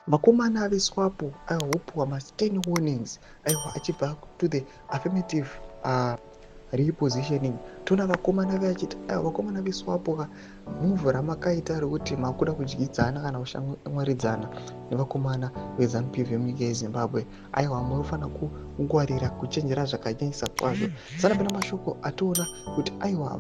Vakomana veSWAPO aiwa vopiwa ma10 warnings, aiwa, achibva to the affirmative repositioning. Toona vakomana veachiti, aiwa, vakomana veSWAPO ka, move ramakaita rekuti makuda kudyidzana kana kushamwaridzana nevakomana veZANU PF yemunyika yeZimbabwe, aiwa, munofanira kungwarira, kuchenjera zvakanyanyisa kwazvo. Sanapena mashoko atoona kuti, aiwa,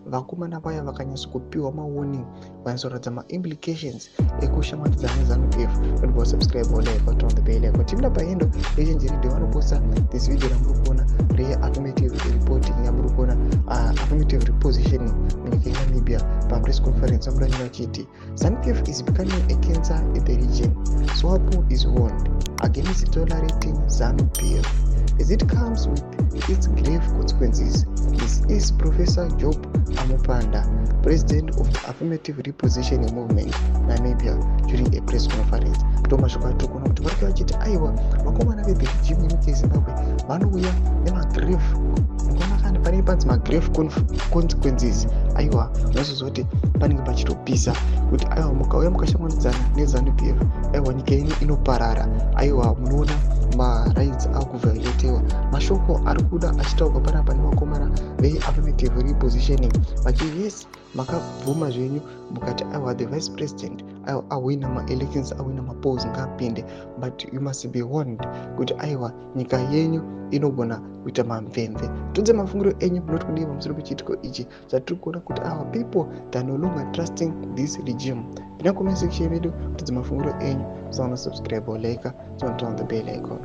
vakomana vaya vakanyatsokupiwa mawarning, vanyatsoratidza maimplications ekushamwaridzana neZANU PF. Don't subscribe, like, turn the bell icon. Timida paendo echenjerede vanoposta this video ramuri kuona reaffirmative reporting yamuri kuona, affirmative repositioning munyika yeNamibia. Papress conference vamudanyira vachiti, "ZANU PF is becoming a cancer in the region. SWAPO is warned against tolerating ZANU PF as it comes with its grave consequences." This is Professor Job Amupanda, president of the Affirmative Repositioning Movement Namibia, during a press conference. Ndo mashoko atiri kuona kuti vari vachiti, aiwa, vakomana vethe regime yenyika yeZimbabwe vanouya nemagrave. Mukaona kana panenge panzi magrave consequences, aiwa, unozoziva kuti panenge pachitopisa, kuti aiwa, mukauya mukashamwaridzana neZANU PF, aiwa, nyika yenyu inoparara. Aiwa, munoona marights akuvhioletewa. Mashoko ari kuda achitaurwa panapa nevakomana veaffirmative repositioning vachi, yes, makabvuma zvenyu mukati, aiwa, the vice president, aiwa, awina maelections, awina mapolls, ngaapinde, but you must be warned kuti, aiwa, nyika yenyu inogona kuita mamvemve. Tudze mafungiro enyu, munoti kudii pamusoro pechiitiko ichi chatiri kuona kuti our people, they are no longer trusting this regime? Pinda comment section yedu, tudze mafungiro enyu. Musaona subscribe or like, turn on the bell icon.